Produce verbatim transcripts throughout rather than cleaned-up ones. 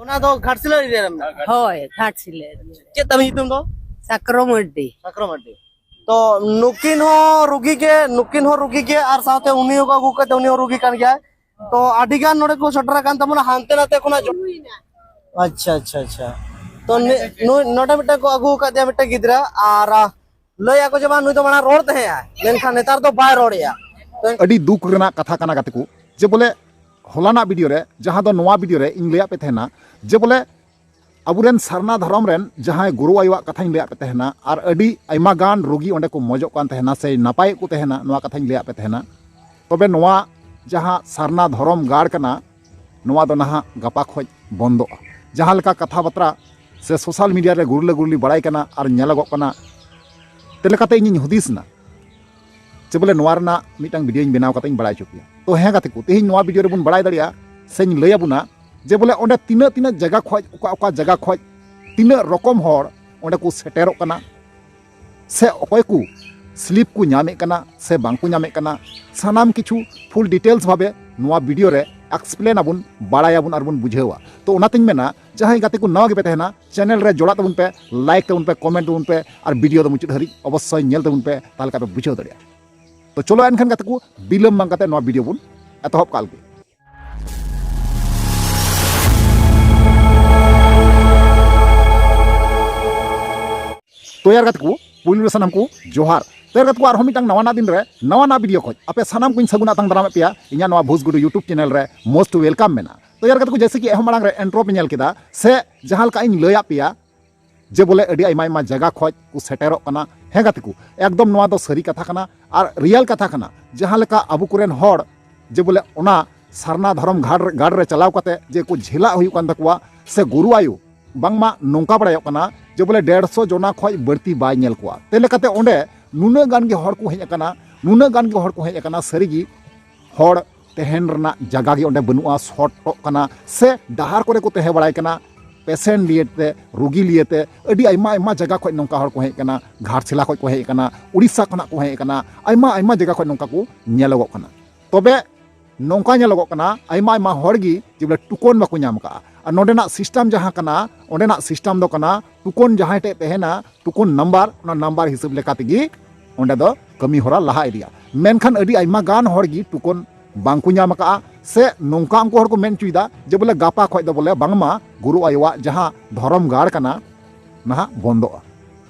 ᱚᱱᱟ ᱫᱚ ᱜᱷᱟᱴᱥᱤᱞᱟᱹ ᱮᱨᱤᱭᱟ ᱨᱮ ᱢᱮᱱᱟᱜᱼᱟ᱾ ᱦᱳᱭ, ᱜᱷᱟᱴᱥᱤᱞᱟᱹ ᱮᱨᱤᱭᱟ᱾ ᱪᱮᱫ ᱛᱟᱢ ᱧᱩᱛᱩᱢ ᱫᱚ? ᱥᱟᱠᱨᱚᱢ ᱢᱟᱨᱰᱤ᱾ ᱥᱟᱠᱨᱚᱢ ᱢᱟᱨᱰᱤ᱾ ᱛᱚ ᱱᱩᱠᱤᱱ ᱦᱚᱸ ᱨᱩᱜᱤ ᱜᱮ, ᱱᱩᱠᱤᱱ ᱦᱚᱸ ᱨᱩᱜᱤ ᱜᱮ, ᱟᱨ ᱥᱟᱶᱛᱮ ᱩᱱᱤ ᱦᱚᱸ ᱟᱹᱜᱩ ᱠᱟᱛᱮ ᱩᱱᱤ ᱦᱚᱸ ᱨᱩᱜᱤ ᱠᱟᱱ ᱜᱮᱭᱟᱭ᱾ ᱛᱚ ᱟᱹᱰᱤ ᱜᱟᱱ ᱱᱚᱰᱮ ᱠᱚ ᱥᱮᱴᱮᱨ ᱟᱠᱟᱱ ᱛᱟᱵᱚᱱᱟ ᱦᱟᱱᱛᱮ ᱱᱟᱛᱮ ᱠᱷᱚᱱᱟᱜ ᱡᱚ-, ᱟᱪᱪᱷᱟ, ᱟᱪᱪᱷᱟ, ᱟᱪᱪᱷᱟ᱾ ᱛᱚ ᱱᱤ-, ᱱᱩᱭ ᱱᱚᱰᱮ ᱢᱤᱫᱴᱟᱝ ᱠᱚ ᱟᱹᱜᱩ ᱟᱠᱟᱫᱮᱭᱟ ᱢᱤᱫᱴᱟᱝ ᱜᱤᱫᱽᱨᱟᱹ, ᱟᱨ ᱞᱟᱹᱭ ᱟᱠᱚ ᱡᱮ ᱵᱟᱝ ᱱᱩᱭ ᱫᱚ ᱢᱟᱲᱟᱝ ᱨᱚᱲ ᱛᱟᱦᱮᱸᱜᱼᱟ, ᱢᱮᱱᱠᱷᱟᱱ ᱱᱮᱛᱟᱨ ᱫᱚ ᱵᱟᱭ ᱨᱚᱲᱮᱜᱼᱟ᱾ ᱛᱚ ᱟᱹᱰᱤ ᱫᱩᱠ ᱨᱮᱱᱟᱜ ᱠᱟᱛᱷᱟ ᱠᱟᱱᱟ ᱜᱟᱛᱮ ᱠᱚ, ᱡᱮ ᱵᱚᱞᱮ ᱦᱚᱞᱟᱱᱟᱜ ᱵᱷᱤᱰᱤᱭᱳ ᱨᱮ, ᱡᱟᱦᱟᱸ ᱫᱚ ᱱᱚᱣᱟ ᱵᱷᱤᱰᱤᱭᱳ ᱨᱮ ᱤᱧ ᱞᱟᱹᱭᱟᱫ ᱯᱮ ᱛᱟᱦᱮᱱᱟ, ᱡᱮ ᱵᱚᱞᱮ ᱟᱵᱚᱨᱮᱱ ᱥᱟᱨᱱᱟ ᱫᱷᱚᱨᱚᱢ ᱨᱮᱱ ᱡᱟᱦᱟᱸᱭ ᱜᱩᱨᱩ ᱟᱭᱳᱣᱟᱜ ᱠᱟᱛᱷᱟᱧ ᱞᱟᱹᱭᱟᱫ ᱯᱮ ᱛᱟᱦᱮᱱᱟ, ᱟᱨ ᱟᱹᱰᱤ ᱟᱭᱢᱟ ᱜᱟᱱ ᱨᱩᱜᱤ ᱚᱸᱰᱮ ᱠᱚ ᱢᱚᱡᱚᱜ ᱠᱟᱱ ᱛᱟᱦᱮᱱᱟ ᱥᱮ ᱱᱟᱯᱟᱭᱮᱫ ᱠᱚ ᱛᱟᱦᱮᱱᱟ, ᱱᱚᱣᱟ ᱠᱟᱛᱷᱟᱧ ᱞᱟᱹᱭᱟᱫ ᱯᱮ ᱛᱟᱦᱮᱱᱟ᱾ ᱛᱚᱵᱮ ᱱᱚᱣᱟ ᱡᱟᱦᱟᱸ ᱥᱟᱨᱱᱟ ᱫᱷᱚᱨᱚᱢ ᱜᱟᱲ ᱠᱟᱱᱟ, ᱱᱚᱣᱟ ᱫᱚ ᱱᱟᱦᱟᱜ ᱜᱟᱯᱟ ᱠᱷᱚᱡ ᱵᱚᱱᱫᱚᱜᱼᱟ᱾ ᱡᱟᱦᱟᱸ ᱞᱮᱠᱟ ᱠᱟᱛᱷᱟ ᱵᱟᱛᱨᱟ ᱥᱮ ᱥᱳᱥᱟᱞ ᱢᱤᱰᱤᱭᱟ ᱨᱮ ᱜᱩᱨᱞᱟᱹ ᱜᱩᱨᱞᱤ ᱵᱟᱲᱟᱭ ᱠᱟᱱᱟ ᱟᱨ ᱧᱮᱞᱚᱜᱚᱜ ᱠᱟᱱᱟ, ᱛᱮ ᱞᱮᱠᱟᱛᱮ ᱤᱧᱤᱧ ᱦᱩᱫᱤᱥ ᱮᱱᱟ ᱡᱮ ᱵᱚᱞᱮ ᱱᱚᱣᱟ ᱨᱮᱱᱟᱜ ᱢᱤᱫᱴᱟᱝ ᱵᱷᱤᱰᱤᱭᱳᱧ ᱵᱮᱱᱟᱣ ᱠᱟᱛᱮᱧ ᱵᱟᱲᱟᱭ ᱦᱚᱪᱚ ᱯᱮᱭᱟ᱾ ᱛᱚ ᱦᱮᱸ ᱜᱟᱛᱮ ᱠᱚ, ᱛᱮᱦᱮᱧ ᱱᱚᱣᱟ ᱵᱷᱤᱰᱤᱭᱳ ᱨᱮᱵᱚᱱ ᱵᱟᱲᱟᱭ ᱫᱟᱲᱮᱭᱟᱜᱼᱟ ᱥᱮᱧ ᱞᱟᱹᱭ ᱟᱵᱚᱱᱟ ᱡᱮ ᱵᱚᱞᱮ ᱚᱸᱰᱮ ᱛᱤᱱᱟᱹᱜ ᱛᱤᱱᱟᱹᱜ ᱡᱟᱭᱜᱟ ᱠᱷᱚᱡ, ᱚᱠᱟ ᱚᱠᱟ ᱡᱟᱭᱜᱟ ᱠᱷᱚᱡ ᱛᱤᱱᱟᱹᱜ ᱨᱚᱠᱚᱢ ᱦᱚᱲ ᱚᱸᱰᱮ ᱠᱚ ᱥᱮᱴᱮᱨᱚᱜ ᱠᱟᱱᱟ, ᱥᱮ ᱚᱠᱚᱭ ᱠᱚ ᱥᱞᱤᱯ ᱠᱚ ᱧᱟᱢᱮᱫ ᱠᱟᱱᱟ ᱥᱮ ᱵᱟᱝ ᱠᱚ ᱧᱟᱢᱮᱫ ᱠᱟᱱᱟ, ᱥᱟᱱᱟᱢ ᱠᱤᱪᱷᱩ ᱯᱷᱩᱞ ᱰᱤᱴᱮᱞᱥ ᱵᱷᱟᱵᱮ ᱱᱚᱣᱟ ᱵᱷᱤᱰᱤᱭᱳ ᱨᱮ ᱮᱠᱥᱯᱞᱮᱱ ᱟᱵᱚᱱ, ᱵᱟᱲᱟᱭᱟᱵᱚᱱ ᱟᱨ ᱵᱚᱱ ᱵᱩᱡᱷᱟᱹᱣᱟ᱾ ᱛᱚ ᱚᱱᱟᱛᱤᱧ ᱢᱮᱱᱟ, ᱡᱟᱦᱟᱸᱭ ᱜᱟᱛᱮ ᱠᱚ ᱱᱟᱣᱟ ᱜᱮᱯᱮ ᱛᱟᱦᱮᱱᱟ, ᱪᱮᱱᱮᱞ ᱨᱮ ᱡᱚᱲᱟᱜ ᱛᱟᱵᱚᱱ ᱯᱮ, ᱞᱟᱭᱤᱠ ᱛᱟᱵᱚᱱ ᱯᱮ, ᱠᱚᱢᱮᱱᱴ ᱛᱟᱵᱚᱱ ᱯᱮ, ᱟᱨ ᱵᱷᱤᱰᱤᱭᱳ ᱫᱚ ᱢᱩᱪᱟᱹᱫ ᱦᱟᱹᱨᱤᱡ ᱚᱵᱚᱥᱥᱳᱭ ᱧᱮᱞ ᱛᱟᱵᱚᱱ ᱯᱮ, ᱛᱟᱦᱚᱞᱮ ᱠᱷᱟᱡ ᱯᱮ ᱵᱩᱡᱷᱟᱹᱣ ᱫᱟᱲᱮᱭᱟᱜᱼᱟ᱾ ᱛᱚ ᱪᱚᱞᱚ ᱮᱱᱠᱷᱟᱱ ᱜᱟᱛᱮ ᱠᱚ, ᱵᱤᱞᱚᱢ ᱵᱟᱝ ᱠᱟᱛᱮ ᱱᱚᱣᱟ ᱵᱷᱤᱰᱤᱭᱳ ᱵᱚᱱ ᱮᱛᱚᱦᱚᱵ ᱠᱟᱜ ᱞᱮᱜᱮ᱾ ᱛᱚ ᱭᱟᱨ ᱜᱟᱛᱮ ᱠᱚ, ᱯᱩᱭᱞᱩ ᱨᱮ ᱥᱟᱱᱟᱢ ᱠᱚ ᱡᱚᱦᱟᱨ᱾ ᱛᱚ ᱭᱟᱨ ᱜᱟᱛᱮ ᱠᱚ, ᱟᱨᱦᱚᱸ ᱢᱤᱫᱴᱟᱝ ᱱᱟᱣᱟᱱᱟᱜ ᱫᱤᱱ ᱨᱮ ᱱᱟᱣᱟᱱᱟᱜ ᱵᱷᱤᱰᱤᱭᱳ ᱠᱷᱚᱡ ᱟᱯᱮ ᱥᱟᱱᱟᱢ ᱠᱚᱧ ᱥᱟᱹᱜᱩᱱ ᱟᱛᱟᱝ ᱫᱟᱨᱟᱢᱮᱫ ᱯᱮᱭᱟ ᱤᱧᱟᱹᱜ ᱱᱚᱣᱟ ᱵᱷᱩᱥᱜᱩᱰᱩ YouTube ᱪᱮᱱᱮᱞ ᱨᱮ, most welcome ᱢᱮᱱᱟᱜᱼᱟ᱾ ᱛᱚ ᱭᱟᱨ ᱜᱟᱛᱮ ᱠᱚ, ᱡᱮᱭᱥᱮ ᱠᱤ ᱮᱦᱚᱵ ᱢᱟᱲᱟᱝ ᱨᱮ ᱤᱱᱴᱨᱳ ᱯᱮ ᱧᱮᱞ ᱠᱮᱫᱟ, ᱥᱮ ᱡᱟᱦᱟᱸ ᱞᱮᱠᱟ ᱤᱧ ᱞᱟᱹᱭᱟᱫ ᱯᱮᱭᱟ, ᱡᱮ ᱵᱚᱞᱮ ᱟᱹᱰᱤ ᱟᱭᱢᱟ ᱟᱭᱢᱟ ᱡᱟᱭᱜᱟ ᱠᱷᱚᱡ ᱠᱚ ᱥᱮᱴᱮᱨᱚᱜ ᱠᱟᱱᱟ᱾ ᱦᱮᱸ ᱜᱟᱛᱮ ᱠᱚ, ᱮᱠᱫᱚᱢ ᱱᱚᱣᱟ ᱫᱚ ᱥᱟᱹᱨᱤ ᱠᱟᱛᱷᱟ ᱠᱟᱱᱟ ᱟᱨ ᱨᱤᱭᱮᱞ ᱠᱟᱛᱷᱟ ᱠᱟᱱᱟ᱾ ᱡᱟᱦᱟᱸ ᱞᱮᱠᱟ ᱟᱵᱚ ᱠᱚᱨᱮᱱ ᱦᱚᱲ ᱡᱮ ᱵᱚᱞᱮ ᱚᱱᱟ ᱥᱟᱨᱱᱟ ᱫᱷᱚᱨᱚᱢ ᱜᱟᱲ ᱨᱮ, ᱜᱟᱲ ᱨᱮ ᱪᱟᱞᱟᱣ ᱠᱟᱛᱮ ᱡᱮ ᱠᱚ ᱡᱷᱮᱞᱟᱜ ᱦᱩᱭᱩᱜ ᱠᱟᱱ ᱛᱟᱠᱚᱣᱟ, ᱥᱮ ᱜᱩᱨᱩ ᱟᱭᱳ, ᱵᱟᱝᱢᱟ ᱱᱚᱝᱠᱟ ᱵᱟᱲᱟᱭᱚᱜ ᱠᱟᱱᱟ ᱡᱮ ᱵᱚᱞᱮ ᱰᱮᱲᱥᱚ ᱡᱚᱱᱟ ᱠᱷᱚᱡ ᱵᱟᱹᱲᱛᱤ ᱵᱟᱭ ᱧᱮᱞ ᱠᱚᱣᱟ᱾ ᱛᱮ ᱞᱮᱠᱟᱛᱮ ᱚᱸᱰᱮ ᱱᱩᱱᱟᱹᱜ ᱜᱟᱱ ᱜᱮ ᱦᱚᱲ ᱠᱚ ᱦᱮᱡ ᱟᱠᱟᱱᱟ, ᱱᱩᱱᱟᱹᱜ ᱜᱟᱱ ᱜᱮ ᱦᱚᱲ ᱠᱚ ᱦᱮᱡ ᱟᱠᱟᱱᱟ, ᱥᱟᱹᱨᱤᱜᱮ ᱦᱚᱲ ᱛᱟᱦᱮᱱ ᱨᱮᱱᱟᱜ ᱡᱟᱭᱜᱟ ᱜᱮ ᱚᱸᱰᱮ ᱵᱟᱹᱱᱩᱜᱼᱟ, ᱥᱚᱨᱴᱚᱜ ᱠᱟᱱᱟ, ᱥᱮ ᱰᱟᱦᱟᱨ ᱠᱚᱨᱮ ᱠᱚ ᱛᱟᱦᱮᱸ ᱵᱟᱲᱟᱭ ᱠᱟᱱᱟ, ᱯᱮᱥᱮᱱᱴ ᱞᱤᱭᱮ ᱛᱮ, ᱨᱩᱜᱤ ᱞᱤᱭᱮ ᱛᱮ᱾ ᱟᱹᱰᱤ ᱟᱭᱢᱟ ᱟᱭᱢᱟ ᱡᱟᱭᱜᱟ ᱠᱷᱚᱡ ᱱᱚᱝᱠᱟ ᱦᱚᱲ ᱠᱚ ᱦᱮᱡ ᱟᱠᱟᱱᱟ, ᱜᱷᱟᱴᱥᱤᱞᱟ ᱠᱷᱚᱡ ᱠᱚ ᱦᱮᱡ ᱟᱠᱟᱱᱟ, ᱩᱲᱤᱥᱥᱟ ᱠᱷᱚᱱᱟᱜ ᱠᱚ ᱦᱮᱡ ᱟᱠᱟᱱᱟ, ᱟᱭᱢᱟ ᱟᱭᱢᱟ ᱡᱟᱭᱜᱟ ᱠᱷᱚᱡ ᱱᱚᱝᱠᱟ ᱠᱚ ᱧᱮᱞᱚᱜᱚᱜ ᱠᱟᱱᱟ᱾ ᱛᱚᱵᱮ ᱱᱚᱝᱠᱟ ᱧᱮᱞᱚᱜᱚᱜ ᱠᱟᱱᱟ, ᱟᱭᱢᱟ ᱟᱭᱢᱟ ᱦᱚᱲ ᱜᱮ ᱡᱮ ᱵᱚᱞᱮ ᱴᱩᱠᱚᱱ ᱵᱟᱠᱚ ᱧᱟᱢ ᱠᱟᱜᱼᱟ᱾ ᱟᱨ ᱱᱚᱰᱮᱱᱟᱜ ᱥᱤᱥᱴᱮᱢ ᱡᱟᱦᱟᱸ ᱠᱟᱱᱟ, ᱚᱸᱰᱮᱱᱟᱜ ᱥᱤᱥᱴᱮᱢ ᱫᱚ ᱠᱟᱱᱟ ᱴᱩᱠᱚᱱ ᱡᱟᱦᱟᱸᱭ ᱴᱷᱮᱡ ᱛᱟᱦᱮᱱᱟ, ᱴᱩᱠᱚᱱ ᱱᱟᱢᱵᱟᱨ, ᱚᱱᱟ ᱱᱟᱢᱵᱟᱨ ᱦᱤᱥᱟᱹᱵ ᱞᱮᱠᱟ ᱛᱮᱜᱮ ᱚᱸᱰᱮ ᱫᱚ ᱠᱟᱹᱢᱤ ᱦᱚᱨᱟ ᱞᱟᱦᱟ ᱤᱫᱤᱜᱼᱟ᱾ ᱢᱮᱱᱠᱷᱟᱱ ᱟᱹᱰᱤ ᱟᱭᱢᱟ ᱜᱟᱱ ᱦᱚᱲ ᱜᱮ ᱴᱩᱠᱚᱱ ᱵᱟᱝ ᱠᱚ ᱧᱟᱢ ᱟᱠᱟᱜᱼᱟ, ᱥᱮ ᱱᱚᱝᱠᱟ ᱩᱱᱠᱩ ᱦᱚᱲ ᱠᱚ ᱢᱮᱱ ᱦᱚᱪᱚᱭᱮᱫᱟ ᱡᱮ ᱵᱚᱞᱮ ᱜᱟᱯᱟ ᱠᱷᱚᱡ ᱫᱚ ᱵᱚᱞᱮ ᱵᱟᱝᱢᱟ ᱜᱩᱨᱩ ᱟᱭᱳᱣᱟᱜ ᱡᱟᱦᱟᱸ ᱫᱷᱚᱨᱚᱢ ᱜᱟᱲ ᱠᱟᱱᱟ, ᱱᱟᱦᱟᱜ ᱵᱚᱱᱫᱚᱜᱼᱟ᱾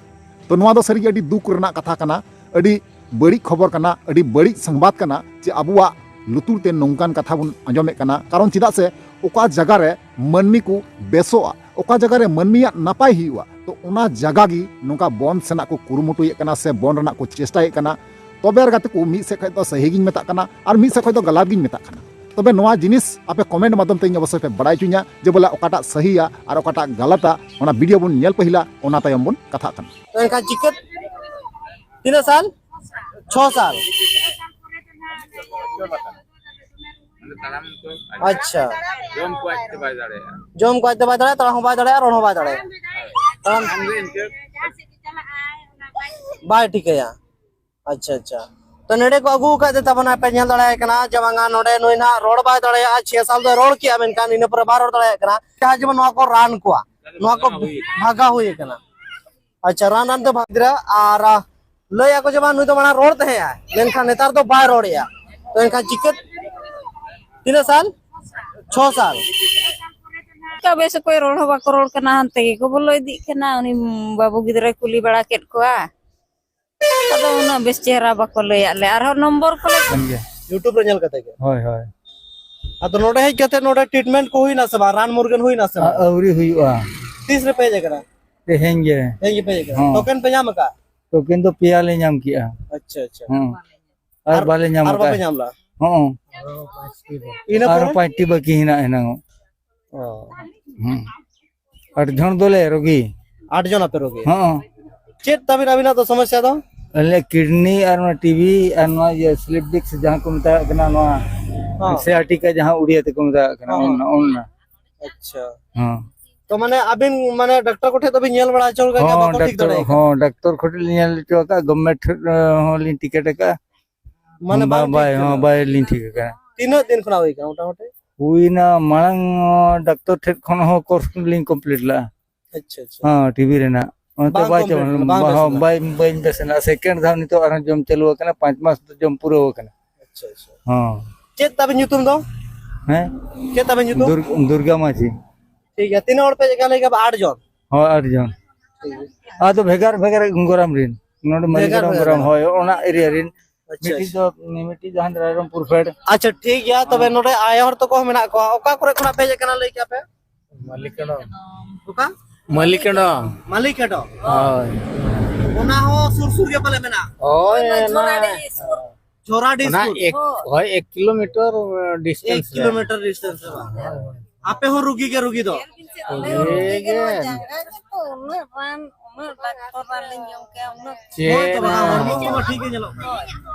ᱛᱚ ᱱᱚᱣᱟ ᱫᱚ ᱥᱟᱹᱨᱤᱜᱮ ᱟᱹᱰᱤ ᱫᱩᱠ ᱨᱮᱱᱟᱜ ᱠᱟᱛᱷᱟ ᱠᱟᱱᱟ, ᱟᱹᱰᱤ ᱵᱟᱹᱲᱤᱡ ᱠᱷᱚᱵᱚᱨ ᱠᱟᱱᱟ, ᱟᱹᱰᱤ ᱵᱟᱹᱲᱤᱡ ᱥᱚᱝᱵᱟᱫ ᱠᱟᱱᱟ ᱡᱮ ᱟᱵᱚᱣᱟᱜ ᱞᱩᱛᱩᱨ ᱛᱮ ᱱᱚᱝᱠᱟᱱ ᱠᱟᱛᱷᱟ ᱵᱚᱱ ᱟᱸᱡᱚᱢᱮᱫ ᱠᱟᱱᱟ᱾ ᱠᱟᱨᱚᱱ ᱪᱮᱫᱟᱜ ᱥᱮ ᱚᱠᱟ ᱡᱟᱭᱜᱟ ᱨᱮ ᱢᱟᱹᱱᱢᱤ ᱠᱚ ᱵᱮᱥᱚᱜᱼᱟ, ᱚᱠᱟ ᱡᱟᱭᱜᱟ ᱨᱮ ᱢᱟᱹᱱᱢᱤᱭᱟᱜ ᱱᱟᱯᱟᱭ ᱦᱩᱭᱩᱜᱼᱟ, ᱛᱚ ᱚᱱᱟ ᱡᱟᱭᱜᱟ ᱜᱮ ᱱᱚᱝᱠᱟ ᱵᱚᱱᱫ ᱥᱮᱱᱟᱜ ᱠᱚ ᱠᱩᱨᱩᱢᱩᱴᱩᱭᱮᱫ ᱠᱟᱱᱟ ᱥᱮ ᱵᱚᱱᱫ ᱨᱮᱱᱟᱜ ᱠᱚ ᱪᱮᱥᱴᱟᱭᱮᱫ ᱠᱟᱱᱟ᱾ ᱛᱚᱵᱮ ᱟᱨ ᱜᱟᱛᱮ ᱠᱚ, ᱢᱤᱫ ᱥᱮᱫ ᱠᱷᱚᱡ ᱫᱚ ᱥᱟᱹᱦᱤ ᱜᱤᱧ ᱢᱮᱛᱟᱜ ᱠᱟᱱᱟ ᱟᱨ ᱢᱤᱫ ᱥᱮᱫ ᱠᱷᱚᱡ ᱫᱚ ᱜᱟᱞᱟᱛ ᱜᱤᱧ ᱢᱮᱛᱟᱜ ᱠᱟᱱᱟ᱾ ᱛᱚᱵᱮ ᱱᱚᱣᱟ ᱡᱤᱱᱤᱥ ᱟᱯᱮ ᱠᱚᱢᱮᱱᱴ ᱢᱟᱫᱽᱫᱷᱚᱢ ᱛᱮ ᱤᱧ ᱚᱵᱚᱥᱥᱳᱭ ᱯᱮ ᱵᱟᱲᱟᱭ ᱦᱚᱪᱚᱧᱟ ᱡᱮ ᱵᱚᱞᱮ ᱚᱠᱟᱴᱟᱜ ᱥᱟᱹᱦᱤᱭᱟ ᱟᱨ ᱚᱠᱟᱴᱟᱜ ᱜᱟᱞᱟᱛᱟ, ᱚᱱᱟ ᱵᱷᱤᱰᱤᱭᱳ ᱵᱚᱱ ᱧᱮᱞ ᱯᱟᱹᱦᱤᱞᱟ, ᱚᱱᱟ ᱛᱟᱭᱚᱢ ᱵᱚᱱ ᱠᱟᱛᱷᱟᱜ ᱠᱟᱱᱟ᱾ ᱛᱚ ᱮᱱᱠᱷᱟᱱ ᱪᱤᱠᱟᱹ, ᱛᱤᱱᱟᱹᱜ ᱥᱟᱞ? ᱪᱷᱚ ᱥᱟᱞ᱾ ᱢᱟᱱᱮ ᱛᱟᱲᱟᱢ ᱠᱚ ᱟᱪᱪᱷᱟ᱾ ᱡᱚᱢ ᱠᱚ ᱟᱡᱛᱮ ᱵᱟᱭ ᱫᱟᱲᱮᱭᱟᱜᱼᱟ᱾ ᱡᱚᱢ ᱠᱚ ᱟᱡᱛᱮ ᱵᱟᱭ ᱫᱟᱲᱮᱭᱟᱜᱼᱟ, ᱛᱟᱲᱟᱢ ᱦᱚᱸ ᱵᱟᱭ ᱫᱟᱲᱮᱭᱟᱜᱼᱟ, ᱨᱚᱲ ᱦᱚᱸ ᱵᱟᱭ ᱫᱟᱲᱮᱭᱟᱜᱼᱟ᱾ ᱛᱟᱲᱟᱢ ᱟᱢᱜᱮ ᱤᱱᱠᱟᱹ ᱵᱟᱭ ᱴᱷᱤᱠᱟᱹᱭᱟ᱾ ᱟᱪᱪᱷᱟ, ᱟᱪᱪᱷᱟ᱾ ᱛᱚ ᱱᱚᱰᱮ ᱠᱚ ᱟᱹᱜᱩ ᱟᱠᱟᱫ ᱛᱮ ᱛᱟᱵᱚᱱᱟ, ᱯᱮ ᱧᱮᱞ ᱫᱟᱲᱮᱭᱟᱭ ᱠᱟᱱᱟ ᱡᱮ ᱵᱟᱝᱟ ᱱᱚᱰᱮ ᱱᱩᱭ ᱱᱟᱦᱟᱜ ᱨᱚᱲ ᱵᱟᱭ ᱫᱟᱲᱮᱭᱟᱜᱼᱟ, ᱪᱷᱮ ᱥᱟᱞ ᱫᱚᱭ ᱨᱚᱲ ᱠᱮᱜᱼᱟ, ᱢᱮᱱᱠᱷᱟᱱ ᱤᱱᱟᱹ ᱯᱚᱨᱮ ᱵᱟᱭ ᱨᱚᱲ ᱫᱟᱲᱮᱭᱟᱜ ᱠᱟᱱᱟ᱾ ᱡᱟᱦᱟᱸ ᱡᱮᱢᱚᱱ ᱱᱚᱣᱟ ᱠᱚ ᱨᱟᱱ ᱠᱚᱣᱟ, ᱱᱚᱣᱟ ᱠᱚ ᱵᱷᱟᱜᱟᱣ ᱦᱩᱭ ᱟᱠᱟᱱᱟ᱾ ᱟᱪᱪᱷᱟ, ᱨᱟᱱ ᱨᱟᱱ ᱛᱮ ᱵᱷᱟᱜᱟᱣ ᱜᱤᱫᱽᱨᱟᱹ ᱟᱨ, ᱟ, ᱞᱟᱹᱭ ᱟᱠᱚ ᱡᱮ ᱵᱟᱝ ᱱᱩᱭ ᱫᱚ ᱢᱟᱲᱟᱝ ᱨᱚᱲ ᱛᱟᱦᱮᱸᱜᱼᱟ, ᱢᱮᱱᱠᱷᱟᱱ ᱱᱮᱛᱟᱨ ᱫᱚ ᱵᱟᱭ ᱨᱚᱲᱮᱜᱼᱟ᱾ ᱛᱚ ᱮᱱᱠᱷᱟᱱ ᱪᱤᱠᱟᱹ, ᱛᱤᱱᱟᱹᱜ ᱥᱟᱞ? ᱪᱷᱚ ᱥᱟᱞ᱾ ᱪᱤᱠᱟ ᱵᱮᱥ ᱚᱠᱚᱭ ᱨᱚᱲ ᱦᱚᱸ ᱵᱟᱠᱚ ᱨᱚᱲ ᱠᱟᱱᱟ, ᱦᱟᱱᱛᱮ ᱜᱮᱠᱚ ᱵᱚᱞᱚ ᱤᱫᱤᱜ ᱠᱟᱱᱟ᱾ ᱩᱱᱤ ᱵᱟᱹᱵᱩ ᱜᱤᱫᱽᱨᱟᱹᱭ ᱠᱩᱞᱤ ᱵᱟᱲᱟ ᱠᱮᱫ ᱠᱚᱣᱟ, ᱟᱫᱚ ᱩᱱᱟᱹᱜ ᱵᱮᱥ ᱪᱮᱦᱨᱟ ᱵᱟᱠᱚ ᱞᱟᱹᱭᱟᱫ ᱞᱮ᱾ ᱟᱨᱦᱚᱸ ᱱᱚᱢᱵᱚᱨ ᱠᱚᱞᱮ ᱠᱟᱱ ᱜᱮᱭᱟ᱾ YouTube ᱨᱮ ᱧᱮᱞ ᱠᱟᱛᱮ ᱜᱮ? ᱦᱳᱭ, ᱦᱳᱭ᱾ ᱟᱫᱚ ᱱᱚᱰᱮ ᱦᱮᱡ ᱠᱟᱛᱮ ᱱᱚᱰᱮ ᱴᱨᱤᱴᱢᱮᱱᱴ ᱠᱚ ᱦᱩᱭᱱᱟ ᱥᱮ ᱵᱟᱝ? ᱨᱟᱱ ᱢᱩᱨᱜᱟᱹᱱ ᱦᱩᱭᱱᱟ ᱥᱮ ᱵᱟᱝ? ᱟ-, ᱟᱹᱣᱨᱤ ᱦᱩᱭᱩᱜᱼᱟ᱾ ᱛᱤᱥ ᱨᱮᱯᱮ ᱦᱮᱡ ᱟᱠᱟᱱᱟ? ᱛᱮᱦᱮᱧ ᱜᱮ᱾ ᱛᱮᱦᱮᱧ ᱜᱮᱯᱮ ᱦᱮᱡ ᱟᱠᱟᱱᱟ? ᱦᱚᱸ᱾ ᱴᱳᱠᱮᱱ ᱯᱮ ᱧᱟᱢ ᱟᱠᱟᱫ? ᱴᱳᱠᱮᱱ ᱫᱚ ᱯᱮᱭᱟ ᱞᱮ ᱧᱟᱢ ᱠᱮᱜᱼᱟ᱾ ᱟᱪᱪᱷᱟ, ᱟᱪᱪᱷᱟ᱾ ᱦᱚᱸ᱾ ᱟᱨ ᱟᱨ, ᱵᱟᱞᱮ ᱧᱟᱢ ᱟᱨ ᱵᱟᱯᱮ ᱟᱠᱟᱫᱼᱟ᱾ ᱧᱟᱢ ᱞᱮᱫᱼᱟ? ᱦᱚᱸ᱾ ᱤᱱᱟᱹ ᱟᱨ ᱯᱚᱨᱮ? ᱯᱟᱸᱪᱴᱤ ᱵᱟᱹᱠᱤ ᱦᱮᱱᱟᱜᱼᱟ ᱮᱱᱟᱝᱚᱜ᱾ ᱚ᱾ ᱦᱩᱸ᱾ ᱟᱴ ᱡᱚᱱ ᱫᱚᱞᱮ ᱨᱳᱜᱤ᱾ ᱟᱴ ᱡᱚᱱ ᱟᱯᱮ ᱨᱳᱜᱤ? ᱦᱚᱸ᱾ ᱪᱮᱫ ᱛᱟᱵᱤᱱ ᱟᱹᱵᱤᱱᱟᱜ ᱫᱚ ᱥᱚᱢᱚᱥᱥᱟ ᱫᱚ? ᱟᱞᱮ ᱠᱤᱰᱱᱤ ᱟᱨ ᱱᱚᱣᱟ ᱴᱤᱵᱤ ᱟᱨ ᱱᱚᱣᱟ ᱤᱭᱟᱹ ᱥᱞᱤᱯ ᱰᱤᱥᱠ ᱡᱟᱦᱟᱸ ᱠᱚ ᱢᱮᱛᱟᱜ ᱠᱟᱱᱟ, ᱱᱚᱣᱟ ᱦᱚᱸ᱾ ᱥᱤᱭᱟᱴᱤᱠᱟ ᱡᱟᱦᱟᱸ ᱩᱲᱤᱭᱟ ᱛᱮᱠᱚ ᱢᱮᱛᱟᱜ ᱠᱟᱱᱟ, ᱦᱚᱸ, ᱦᱚᱸ᱾ ᱚᱱᱱᱟ, ᱚᱱᱱᱟ᱾ ᱟᱪᱪᱷᱟ᱾ ᱦᱚᱸ᱾ ᱛᱚ ᱢᱟᱱᱮ ᱟᱹᱵᱤᱱ ᱢᱟᱱᱮ ᱰᱟᱠᱛᱟᱨ ᱠᱚᱴᱷᱮᱱ ᱫᱚᱵᱤᱱ ᱧᱮᱞ ᱵᱟᱲᱟ ᱦᱚᱪᱚ ᱟᱠᱟᱫ ᱜᱮᱭᱟ, ᱦᱚᱸ, ᱵᱟᱠᱚ ᱴᱷᱤᱠ ᱰᱟᱠᱛᱚᱨ, ᱫᱟᱲᱮ ᱟᱠᱟᱫ? ᱦᱚᱸ, ᱰᱟᱠᱛᱚᱨ ᱠᱚᱴᱷᱮᱱ ᱞᱤᱧ ᱧᱮᱞ ᱦᱚᱪᱚ ᱟᱠᱟᱫ, ᱜᱚᱵᱷᱢᱮᱱᱴ ᱴᱷᱮᱱ, ᱦᱚᱸ ᱞᱤᱧ ᱴᱤᱠᱤᱴ ᱟᱠᱟᱫ᱾ ᱢᱟᱱᱮ ᱵᱟ-, ᱵᱟᱝ ᱵᱟᱭ, ᱴᱷᱤᱠ ᱦᱚᱸ, ᱠᱟᱱᱟ? ᱵᱟᱭ ᱞᱤᱧ ᱴᱷᱤᱠ ᱟᱠᱟᱫ᱾ ᱛᱤᱱᱟᱹᱜ ᱫᱤᱱ ᱠᱷᱚᱱᱟᱜ ᱦᱩᱭ ᱠᱟᱱᱟ ᱢᱚᱴᱟᱢᱩᱴᱤ? ᱦᱩᱭᱱᱟ ᱢᱟᱲᱟᱝ, ᱰᱟᱠᱛᱚᱨ ᱴᱷᱮᱱ ᱠᱷᱚᱱ ᱦᱚᱸ ᱠᱳᱨᱥ ᱞᱤᱧ ᱠᱚᱢᱯᱞᱤᱴ ᱞᱮᱫᱼᱟ᱾ ᱟᱪᱪᱷᱟ, ᱟᱪᱪᱷᱟ᱾ ᱦᱮᱸ, ᱴᱤᱵᱤ ᱨᱮᱱᱟᱜ᱾ ᱚᱱᱟᱛᱮ ᱵᱟᱝ ᱵᱟᱭ ᱠᱚᱢᱯᱞᱤᱴ ᱪᱟᱵᱟ ᱞᱮᱱᱟ, ᱞᱮᱱᱟ, ᱵᱟᱝ ᱵᱮᱥ ᱵᱟᱝ, ᱞᱮᱱᱟ᱾ ᱵᱟᱭ, ᱵᱟᱹᱧ ᱵᱮᱥ ᱞᱮᱱᱟ᱾ ᱥᱮᱠᱮᱱᱰ ᱫᱷᱟᱣ ᱱᱤᱛᱚᱜ ᱟᱨᱦᱚᱸ ᱡᱚᱢ ᱪᱟᱹᱞᱩ ᱟᱠᱟᱱᱟ, ᱯᱟᱸᱪ ᱢᱟᱥ ᱫᱚ ᱡᱚᱢ ᱯᱩᱨᱟᱹᱣ ᱟᱠᱟᱱᱟ᱾ ᱟᱪᱪᱷᱟ, ᱟᱪᱪᱷᱟ᱾ ᱦᱮᱸ᱾ ᱪᱮᱫ ᱛᱟᱵᱮᱱ ᱧᱩᱛᱩᱢ ᱫᱚ? ᱦᱮᱸ? ᱪᱮᱫ ᱛᱟᱵᱮᱱ ᱧᱩᱛᱩᱢ? ᱫᱩᱨ-, ᱫᱩᱨᱜᱟ ᱢᱟᱹᱡᱷᱤ᱾ ᱴᱷᱤᱠ ᱜᱮᱭᱟ, ᱛᱤᱱᱟᱹᱜ ᱦᱚᱲ ᱯᱮ ᱦᱮᱡ ᱟᱠᱟᱱᱟ ᱞᱟᱹᱭ ᱠᱮᱫᱟ? ᱟᱴ ᱡᱚᱱ᱾ ᱦᱳᱭ, ᱟᱴ ᱡᱚᱱ᱾ ᱴᱷᱤᱠ ᱜᱮᱭᱟ᱾ ᱟᱫᱚ ᱵᱷᱮᱜᱟᱨ ᱵᱷᱮᱜᱟᱨ ᱜᱚᱨᱟᱢ ᱨᱮᱱ, ᱱᱚᱰᱮ ᱵᱷᱮᱜᱟᱨ ᱢᱟᱹᱞᱤᱠᱜᱨᱟᱢ ᱵᱷᱮᱜᱟᱨ ᱜᱚᱨᱟᱢ, ᱜᱚᱨᱟᱢ᱾ ᱦᱳᱭ, ᱚᱱᱟ ᱮᱨᱤᱭᱟ ᱨᱮᱱ᱾ ᱟᱪᱪᱷᱟ, ᱢᱤᱫᱴᱤᱡ ᱟᱪᱪᱷᱟ᱾ ᱫᱚ, ᱢᱤᱫᱴᱤᱡ ᱫᱚ ᱦᱟᱸᱰᱮ ᱨᱟᱭᱨᱚᱝᱯᱩᱨ ᱯᱷᱮᱰ᱾ ᱟᱪᱪᱷᱟ, ᱴᱷᱤᱠ ᱜᱮᱭᱟ, ᱛᱚᱵᱮ ᱦᱮᱸ᱾ ᱱᱚᱰᱮ ᱟᱭᱳ ᱦᱚᱲ ᱛᱟᱠᱚ ᱦᱚᱸ ᱢᱮᱱᱟᱜ ᱠᱚᱣᱟ᱾ ᱚᱠᱟ ᱠᱚᱨᱮ ᱠᱷᱚᱱᱟᱜ ᱯᱮ ᱦᱮᱡ ᱟᱠᱟᱱᱟ ᱞᱟᱹᱭ ᱠᱮᱫᱟ ᱯᱮ? ᱢᱟᱹᱞᱤᱠᱜᱨᱟᱢ᱾ ᱚᱠᱟ? ᱢᱟᱹᱞᱤᱠᱜᱨᱟᱢ᱾ ᱢᱟᱹᱞᱤᱠᱜᱨᱟᱢ᱾ ᱦᱳᱭ᱾ ᱚᱱᱟ ᱦᱚᱸ ᱥᱩᱨ ᱥᱩᱨ ᱜᱮ ᱯᱟᱞᱮ ᱢᱮᱱᱟᱜᱼᱟ? ᱦᱳᱭ, ᱚᱱᱟ ᱡᱷᱚᱨᱟᱰᱤ ᱥᱩᱨ᱾ ᱦᱳᱭ, ᱮᱠ ᱠᱤᱞᱳᱢᱤᱴᱟᱨ ᱰᱤᱥᱴᱮᱱᱥ ᱨᱮ᱾ ᱮᱠ ᱠᱤᱞᱳᱢᱤᱴᱟᱨ ᱰᱤᱥᱴᱮᱱᱥ ᱨᱮ ᱵᱟᱝ? ᱟᱯᱮ ᱦᱚᱸ ᱨᱩᱜᱤ ᱜᱮ ᱨᱩᱜᱤ ᱫᱚ? ᱨᱩᱜᱤ ᱜᱮ᱾ ᱡᱟᱸᱜᱟ ᱜᱮᱛᱚ ᱩᱱᱟᱹᱜ ᱨᱟᱱ, ᱩᱱᱟᱹᱜ ᱰᱟᱠᱛᱚᱨ ᱨᱟᱱ ᱞᱤᱧ ᱡᱚᱢ ᱠᱮᱜᱼᱟ, ᱩᱱᱟᱹᱜ ᱪᱮᱫ ᱦᱳᱭ ᱛᱚ, ᱵᱟᱠᱷᱟᱱ ᱨᱟᱱ? ᱦᱚᱲᱢᱚ ᱠᱚᱢᱟ ᱴᱷᱤᱠ ᱜᱮ ᱧᱮᱞᱚᱜ ᱠᱟᱱᱟ᱾ ᱦᱳᱭ᱾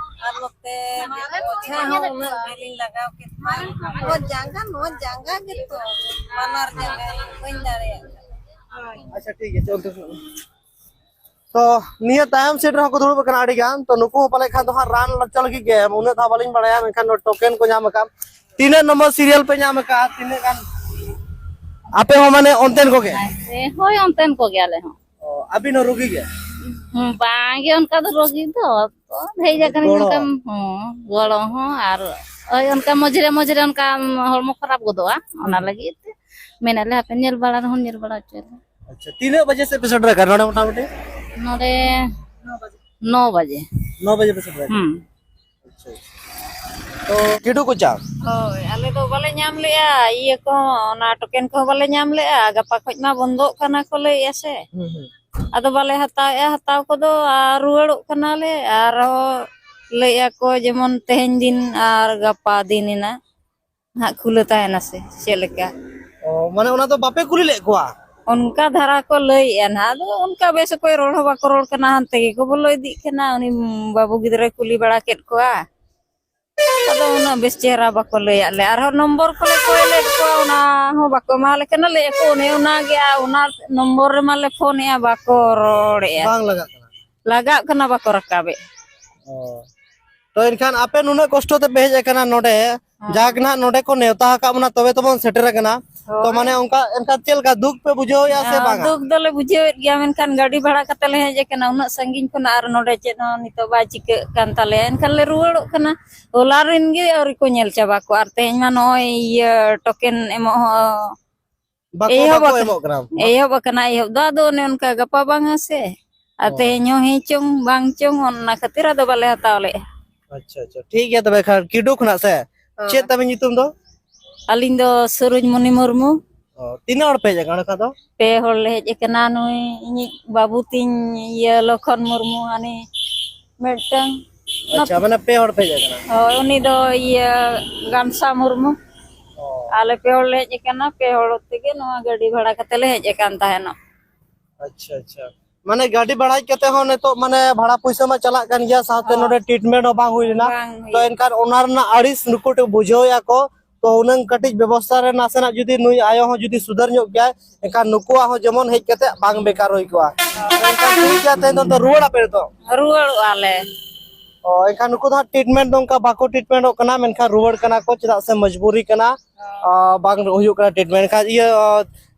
ᱟᱨ ᱱᱚᱛᱮ ᱚᱡᱷᱟ ᱦᱚᱸ ᱩᱱᱟᱹᱜ ᱵᱟᱹᱞᱤᱧ ᱞᱟᱜᱟᱣ ᱠᱮᱫ ᱠᱚᱣᱟ᱾ ᱱᱚᱣᱟ ᱡᱟᱸᱜᱟ, ᱱᱚᱣᱟ ᱡᱟᱸᱜᱟ ᱜᱮᱛᱚ, ᱵᱟᱱᱟᱨ ᱡᱟᱸᱜᱟ ᱵᱟᱹᱧ ᱫᱟᱲᱮᱭᱟᱜ ᱠᱟᱱᱟ᱾ ᱟᱪᱪᱷᱟ, ᱴᱷᱤᱠ ᱜᱮᱭᱟ, ᱪᱚᱞ ᱛᱚ᱾ ᱛᱚ, ᱱᱤᱭᱟᱹ ᱛᱟᱭᱚᱢ ᱥᱮᱫ ᱨᱮᱦᱚᱸ ᱠᱚ ᱫᱩᱲᱩᱵ ᱟᱠᱟᱱᱟ ᱟᱹᱰᱤ ᱜᱟᱱ᱾ ᱛᱚ, ᱱᱩᱠᱩ ᱦᱚᱸ ᱯᱟᱞᱮ ᱠᱷᱟᱱ ᱫᱚ ᱦᱟᱸᱜ ᱨᱟᱱ ᱦᱚᱪᱚ ᱞᱟᱹᱜᱤᱫ ᱜᱮ, ᱩᱱᱟᱹᱜ ᱫᱚ ᱦᱟᱸᱜ ᱵᱟᱹᱞᱤᱧ ᱵᱟᱲᱟᱭᱟ, ᱢᱮᱱᱠᱷᱟᱱ ᱱᱚᱣᱟ ᱴᱳᱠᱮᱱ ᱠᱚ ᱧᱟᱢ ᱟᱠᱟᱫ᱾ ᱛᱤᱱᱟᱹᱜ ᱱᱚᱢᱵᱚᱨ ᱥᱤᱨᱤᱭᱟᱞ ᱯᱮ ᱧᱟᱢ ᱟᱠᱟᱫ? ᱛᱤᱱᱟᱹᱜ ᱜᱟᱱ? ᱟᱯᱮ ᱦᱚᱸ ᱢᱟᱱᱮ ᱚᱱᱛᱮᱱ ᱠᱚᱜᱮ? ᱦᱮᱸ, ᱦᱳᱭ, ᱚᱱᱛᱮᱱ ᱠᱚᱜᱮ ᱟᱞᱮ ᱦᱚᱸ᱾ ᱚ, ᱟᱹᱵᱤᱱ ᱦᱚᱸ ᱨᱩᱜᱤ ᱜᱮ? ᱦᱩᱸ, ᱵᱟᱝᱜᱮ, ᱚᱱᱠᱟ ᱫᱚ ᱨᱩᱜᱤ ᱫᱚ, ᱛᱚ, ᱦᱮᱡ ᱟᱠᱟᱱᱟᱹᱧ ᱜᱚᱲᱚ? ᱱᱚᱝᱠᱟᱱ, ᱦᱚᱸ, ᱜᱚᱲᱚ ᱦᱚᱸ ᱟᱨ ᱳᱭ ᱚᱱᱠᱟ ᱢᱚᱡᱽᱨᱮ ᱢᱚᱡᱽᱨᱮ ᱚᱱᱠᱟ ᱦᱚᱲᱢᱚ ᱠᱷᱟᱨᱟᱯ ᱜᱚᱫᱚᱜᱼᱟ, ᱚᱱᱟ ᱦᱩᱸ᱾ ᱞᱟᱹᱜᱤᱫ ᱛᱮ ᱢᱮᱱᱮᱫ ᱞᱮ ᱦᱟᱯᱮ ᱧᱮᱞ ᱵᱟᱲᱟ ᱨᱮᱦᱚᱸ ᱧᱮᱞ ᱵᱟᱲᱟ ᱦᱚᱪᱚᱭᱟᱞᱮ᱾ ᱟᱪᱪᱷᱟ, ᱛᱤᱱᱟᱹᱜ ᱵᱟᱡᱮ ᱥᱮᱫ ᱯᱮ ᱥᱮᱴᱮᱨ ᱟᱠᱟᱱᱟ ᱱᱚᱰᱮ ᱢᱚᱴᱟᱢᱩᱴᱤ? ᱱᱚᱰᱮ ᱱᱚ ᱵᱟᱡᱮ᱾ ᱱᱚ ᱵᱟᱡᱮ ᱯᱮ ᱥᱮᱴᱮᱨ ᱟᱠᱟᱱᱟ? ᱦᱩᱸ᱾ ᱟᱪᱪᱷᱟ, ᱟᱪᱪᱷᱟ᱾ ᱛᱚ, ᱠᱤᱰᱩ ᱠᱚᱪᱟ? ᱦᱳᱭ, ᱟᱞᱮ ᱫᱚ ᱵᱟᱞᱮ ᱧᱟᱢ ᱞᱮᱜᱼᱟ, ᱤᱭᱟᱹ ᱠᱚᱦᱚᱸ, ᱚᱱᱟ ᱴᱳᱠᱮᱱ ᱠᱚᱦᱚᱸ ᱵᱟᱞᱮ ᱧᱟᱢ ᱞᱮᱜᱼᱟ᱾ ᱜᱟᱯᱟ ᱠᱷᱚᱡ ᱢᱟ ᱵᱚᱱᱫᱚᱜ ᱠᱟᱱᱟ ᱠᱚ ᱞᱟᱹᱭᱮᱜᱼᱟ ᱥᱮ᱾ ᱦᱩᱸ, ᱦᱩᱸ᱾ ᱟᱫᱚ ᱵᱟᱞᱮ ᱦᱟᱛᱟᱣᱮᱜᱼᱟ ᱦᱟᱛᱟᱣ ᱠᱚᱫᱚ, ᱟᱨ ᱨᱩᱣᱟᱹᱲᱚᱜ ᱠᱟᱱᱟᱞᱮ᱾ ᱟᱨᱦᱚᱸ ᱞᱟᱹᱭᱮᱜᱼᱟ ᱠᱚ ᱡᱮᱢᱚᱱ ᱛᱮᱦᱮᱧ ᱫᱤᱱ ᱟᱨ ᱜᱟᱯᱟ ᱫᱤᱱ ᱮᱱᱟ᱾ ᱱᱟᱦᱟᱜ ᱠᱷᱩᱞᱟᱹ ᱛᱟᱦᱮᱱᱟ ᱥᱮ ᱪᱮᱫ ᱞᱮᱠᱟ? ᱚ, ᱢᱟᱱᱮ ᱚᱱᱟ ᱫᱚ ᱵᱟᱯᱮ ᱠᱩᱞᱤ ᱞᱮᱫ ᱠᱚᱣᱟ? ᱚᱱᱠᱟ ᱫᱷᱟᱨᱟ ᱠᱚ ᱞᱟᱹᱭᱮᱜᱼᱟ ᱱᱟᱦᱟᱜ, ᱟᱫᱚ ᱚᱱᱠᱟ ᱵᱮᱥ ᱚᱠᱚᱡ ᱨᱚᱲ ᱦᱚᱸ ᱵᱟᱠᱚ ᱨᱚᱲ ᱠᱟᱱᱟ, ᱦᱟᱱᱛᱮ ᱜᱮᱠᱚ ᱵᱚᱞᱚ ᱤᱫᱤᱜ ᱠᱟᱱᱟ᱾ ᱩᱱᱤ ᱵᱟᱹᱵᱩ ᱜᱤᱫᱽᱨᱟᱹᱭ ᱠᱩᱞᱤ ᱵᱟᱲᱟ ᱠᱮᱫ ᱠᱚᱣᱟ, ᱟᱫᱚ ᱩᱱᱟᱹᱜ ᱵᱮᱥ ᱪᱮᱦᱨᱟ ᱵᱟᱠᱚ ᱞᱟᱹᱭᱟᱫ ᱞᱮ᱾ ᱟᱨᱦᱚᱸ ᱱᱚᱢᱵᱚᱨ ᱠᱚᱞᱮ ᱠᱚᱭ ᱞᱮᱫ ᱠᱚᱣᱟ, ᱚᱱᱟ ᱦᱚᱸ ᱵᱟᱠᱚ ᱮᱢᱟ ᱞᱮ ᱠᱟᱱᱟ᱾ ᱞᱟᱹᱭᱮᱫ ᱠᱚ ᱚᱱᱮ ᱚᱱᱟ ᱜᱮ, ᱟᱨ ᱚᱱᱟ ᱱᱚᱢᱵᱚᱨ ᱨᱮᱢᱟ ᱞᱮ ᱯᱷᱳᱱᱮᱜᱼᱟ, ᱵᱟᱠᱚ ᱨᱚᱲᱮᱜᱼᱟ᱾ ᱵᱟᱝ ᱞᱟᱜᱟᱜ ᱠᱟᱱᱟ᱾ ᱞᱟᱜᱟᱜ ᱠᱟᱱᱟ, ᱵᱟᱠᱚ ᱨᱟᱠᱟᱵᱮᱫ᱾ ᱚ᱾ ᱛᱚ ᱮᱱᱠᱷᱟᱱ ᱟᱯᱮ ᱱᱩᱱᱟᱹᱜ ᱠᱚᱥᱴᱚ ᱛᱮ ᱯᱮ ᱦᱮᱡ ᱟᱠᱟᱱᱟ ᱱᱚᱰᱮ, ᱦᱮᱸ᱾ ᱡᱟᱠ ᱱᱟᱦᱟᱜ ᱱᱚᱰᱮ ᱠᱚ ᱱᱮᱣᱛᱟ ᱟᱠᱟᱫ ᱵᱚᱱᱟ, ᱛᱚᱵᱮ ᱛᱚᱵᱚᱱ ᱥᱮᱴᱮᱨ ᱟᱠᱟᱱᱟ᱾ ᱛᱚ ᱦᱳᱭ᱾ ᱢᱟᱱᱮ ᱚᱱᱠᱟ ᱮᱱᱠᱷᱟᱱ ᱪᱮᱫ ᱞᱮᱠᱟ ᱫᱩᱠ ᱯᱮ ᱵᱩᱡᱷᱟᱹᱣᱮᱫᱼᱟ ᱥᱮ ᱦᱮᱸ, ᱵᱟᱝᱟ? ᱫᱩᱠ ᱫᱚᱞᱮ ᱵᱩᱡᱷᱟᱹᱣᱮᱫ ᱜᱮᱭᱟ, ᱢᱮᱱᱠᱷᱟᱱ ᱜᱟᱹᱰᱤ ᱵᱷᱟᱲᱟ ᱠᱟᱛᱮ ᱞᱮ ᱦᱮᱡ ᱟᱠᱟᱱᱟ ᱩᱱᱟᱹᱜ ᱥᱟᱺᱜᱤᱧ ᱠᱷᱚᱱᱟᱜ, ᱟᱨ ᱱᱚᱰᱮ ᱪᱮᱫ ᱦᱚᱸ ᱱᱤᱛᱚᱜ ᱵᱟᱭ ᱪᱤᱠᱟᱹᱜ ᱠᱟᱱ ᱛᱟᱞᱮᱭᱟ᱾ ᱮᱱᱠᱷᱟᱱ ᱞᱮ ᱨᱩᱣᱟᱹᱲᱚᱜ ᱠᱟᱱᱟ᱾ ᱦᱚᱞᱟ ᱨᱮᱱ ᱜᱮ ᱟᱹᱣᱨᱤ ᱠᱚ ᱧᱮᱞ ᱪᱟᱵᱟ ᱠᱚᱣᱟ, ᱟᱨ ᱛᱮᱦᱮᱧ ᱢᱟ ᱱᱚᱜᱼᱚᱭ ᱤᱭᱟᱹ ᱴᱳᱠᱮᱱ ᱮᱢᱚᱜ ᱦᱚᱸ ᱵᱟᱠᱚ, ᱮᱦᱚᱵ ᱵᱟᱠᱚ ᱟᱠᱟᱱᱟ᱾ ᱮᱢᱚᱜ ᱠᱟᱱᱟ᱾ ᱮᱦᱚᱵ ᱟᱠᱟᱱᱟ, ᱮᱦᱚᱵ ᱫᱚ, ᱟᱫᱚ ᱚᱱᱮ ᱚᱱᱠᱟ ᱜᱟᱯᱟ ᱵᱟᱝᱟ ᱥᱮ, ᱟᱨ ᱚ᱾ ᱛᱮᱦᱮᱧ ᱦᱚᱸ ᱦᱮᱸ ᱪᱚᱝ ᱵᱟᱝ ᱪᱚᱝ, ᱚᱱᱟ ᱠᱷᱟᱹᱛᱤᱨ ᱟᱫᱚ ᱵᱟᱞᱮ ᱦᱟᱛᱟᱣ ᱞᱮᱜᱼᱟ᱾ ᱟᱪᱪᱷᱟ, ᱟᱪᱪᱷᱟ, ᱴᱷᱤᱠ ᱜᱮᱭᱟ ᱛᱚᱵᱮ ᱠᱷᱟᱱ, ᱠᱤᱰᱩ ᱠᱷᱚᱱᱟᱜ ᱥᱮ? ᱦᱳᱭ᱾ ᱪᱮᱫ ᱛᱟᱵᱮᱱ ᱧᱩᱛᱩᱢ ᱫᱚ? ᱟᱹᱞᱤᱧ ᱫᱚ ᱥᱩᱨᱩᱡᱽᱢᱩᱱᱤ ᱢᱩᱨᱢᱩ᱾ ᱚ, ᱛᱤᱱᱟᱹᱜ ᱦᱚᱲ ᱯᱮ ᱦᱮᱡ ᱟᱠᱟᱱᱟ ᱚᱸᱰᱮ ᱠᱷᱚᱱ ᱫᱚ? ᱯᱮ ᱦᱚᱲ ᱞᱮ ᱦᱮᱡ ᱟᱠᱟᱱᱟ, ᱱᱩᱭ ᱤᱧᱤᱡ ᱵᱟᱹᱵᱩ ᱛᱤᱧ, ᱤᱭᱟᱹ, ᱞᱚᱠᱷᱚᱱ ᱢᱩᱨᱢᱩ, ᱦᱟᱹᱱᱤ ᱢᱤᱫᱴᱟᱝ᱾ ᱟᱪᱪᱷᱟ, ᱢᱟᱱᱮ ᱯᱮ ᱦᱚᱲ ᱯᱮ ᱦᱮᱡ ᱟᱠᱟᱱᱟ? ᱦᱳᱭ, ᱩᱱᱤ ᱫᱚ ᱤᱭᱟᱹ ᱜᱟᱢᱥᱟ ᱢᱩᱨᱢᱩ᱾ ᱚ᱾ ᱟᱞᱮ ᱯᱮ ᱦᱚᱲ ᱞᱮ ᱦᱮᱡ ᱟᱠᱟᱱᱟ, ᱯᱮ ᱦᱚᱲ ᱛᱮᱜᱮ ᱱᱚᱣᱟ ᱜᱟᱹᱰᱤ ᱵᱷᱟᱲᱟ ᱠᱟᱛᱮ ᱞᱮ ᱦᱮᱡ ᱟᱠᱟᱱ ᱛᱟᱦᱮᱱᱚᱜ᱾ ᱟᱪᱪᱷᱟ, ᱟᱪᱪᱷᱟ᱾ ᱢᱟᱱᱮ ᱜᱟᱹᱰᱤ ᱵᱷᱟᱲᱟ ᱦᱮᱡ ᱠᱟᱛᱮ ᱦᱚᱸ ᱱᱤᱛᱚᱜ ᱢᱟᱱᱮ ᱵᱷᱟᱲᱟ ᱯᱩᱭᱥᱟᱹ ᱢᱟ ᱪᱟᱞᱟᱜ ᱠᱟᱱ ᱜᱮᱭᱟ, ᱥᱟᱶᱛᱮ ᱦᱳᱭ᱾ ᱱᱚᱰᱮ ᱴᱨᱤᱴᱢᱮᱱᱴ ᱦᱚᱸ ᱵᱟᱝ ᱦᱩᱭ ᱞᱮᱱᱟ᱾ ᱵᱟᱝ ᱛᱚ ᱦᱩᱭᱩᱜ᱾ ᱮᱱᱠᱷᱟᱱ ᱚᱱᱟ ᱨᱮᱱᱟᱜ ᱟᱹᱲᱤᱥ ᱱᱩᱠᱩ ᱴᱷᱮᱱ ᱵᱩᱡᱷᱟᱹᱣᱮᱫᱼᱟ ᱠᱚ᱾ ᱛᱚ ᱦᱩᱱᱟᱹᱝ ᱠᱟᱹᱴᱤᱡ ᱵᱮᱵᱚᱥᱛᱷᱟ ᱨᱮ ᱱᱟᱥᱮᱱᱟᱜ ᱡᱩᱫᱤ ᱱᱩᱭ ᱟᱭᱳ ᱦᱚᱸ ᱡᱩᱫᱤ ᱥᱩᱫᱷᱟᱹᱨ ᱧᱚᱜ ᱠᱮᱭᱟᱭ, ᱮᱱᱠᱷᱟᱱ ᱱᱩᱠᱩᱣᱟᱜ ᱦᱚᱸ ᱡᱮᱢᱚᱱ ᱦᱮᱡ ᱠᱟᱛᱮ ᱵᱟᱝ ᱵᱮᱠᱟᱨ ᱦᱩᱭ ᱠᱚᱜᱼᱟ᱾ ᱛᱚ ᱮᱱᱠᱷᱟᱱ ᱴᱷᱤᱠ ᱜᱮᱭᱟ, ᱛᱮᱦᱮᱧ ᱫᱚ ᱨᱩᱣᱟᱹᱲ ᱟᱯᱮ ᱱᱤᱛᱚᱜ? ᱨᱩᱣᱟᱹᱲᱚᱜᱼᱟ ᱞᱮ᱾ ᱚ, ᱮᱱᱠᱷᱟᱱ ᱱᱩᱠᱩ ᱫᱚ ᱦᱟᱸᱜ ᱴᱨᱤᱴᱢᱮᱱᱴ ᱫᱚ ᱚᱱᱠᱟ ᱵᱟᱠᱚ ᱴᱨᱤᱴᱢᱮᱱᱴᱚᱜ ᱠᱟᱱᱟ, ᱢᱮᱱᱠᱷᱟᱱ ᱨᱩᱣᱟᱹᱲ ᱠᱟᱱᱟ ᱠᱚ, ᱪᱮᱫᱟᱜ ᱥᱮ ᱢᱚᱡᱽᱵᱩᱨᱤ ᱠᱟᱱᱟ᱾ ᱦᱳᱭ᱾ ᱟ, ᱵᱟᱝ ᱦᱩᱭᱩᱜ ᱠᱟᱱᱟ ᱴᱨᱤᱴᱢᱮᱱᱴ᱾ ᱮᱱᱠᱷᱟᱱ ᱤᱭᱟᱹ,